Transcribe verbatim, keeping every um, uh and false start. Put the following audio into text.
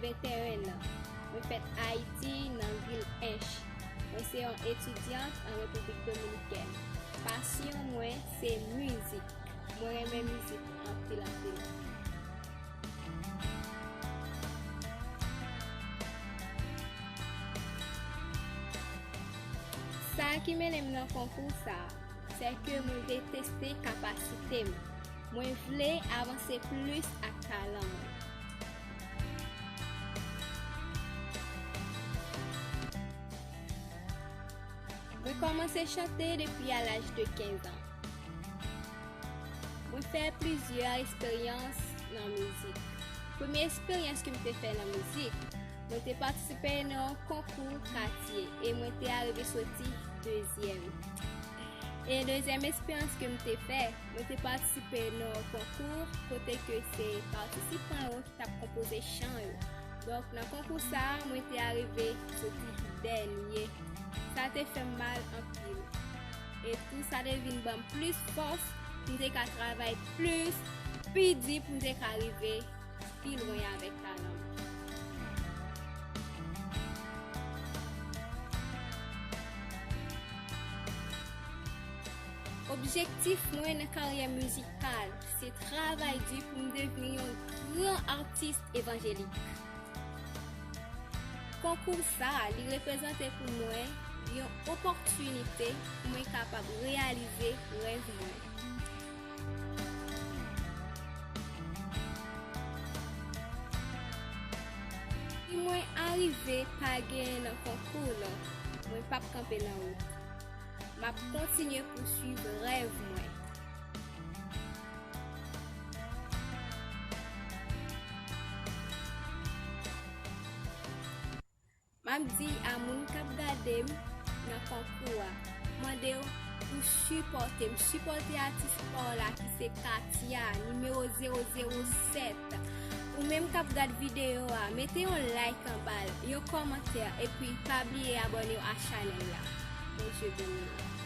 Venteyen an. Mwen fèt Ayiti, nan vil Ench. Mwen se yon etidyant an Repiblik Dominikèn. Pasyon mwen se mizik. Mwen renmen mizik anpil, anpil. Sa ki mennen m nan konkou sa a, se ke mwen vle teste kapasite m. Mwen vle avanse plis ak talan mwen. Mwen kòmanse chante depi a laj de kenz an. Mwen fè plizyè esperyans nan mizik. Premye esperyans ke m te fè nan mizik, mwen te patisipe nan yon konkou katye e mwen te arive soti dezyèm. E dezyèm esperyans ke m te fè, mwen te patisipe nan yon konkou kote ke se patisipan yo ki t ap konpoze chan yo. Donk, nan konkou sa a, mwen te arive soti dènye. Sa te fè m mal anpil. E tou sa te vin ban m plis fòs pou m te ka travay plis, pi di pou m te ka rive pi lwen avèk talan m. Objektif mwen nan karyè mizikal se travay di pou m devni yon gran atis evanjelik. Konkou sa a, li reprezante pou mwen yon opòtinite pou mwen kapab reyalize rèv mwen. Si mwen arive pa genyen nan konkou lan, mwen p ap kanpe nan wout. M ap kontinye pouswiv rèv mwen. M ap di a moun k ap gade m nan konkou a, mande yo pou sipòte m, sipòte atis pa w la ki se Katia, nimewo zewo zewo sèt. Ou menm k ap gad videyo a, mete yon like anba l, yon kòmantè, epi pa bliye abòne w a chanèl la. Bondye beni w.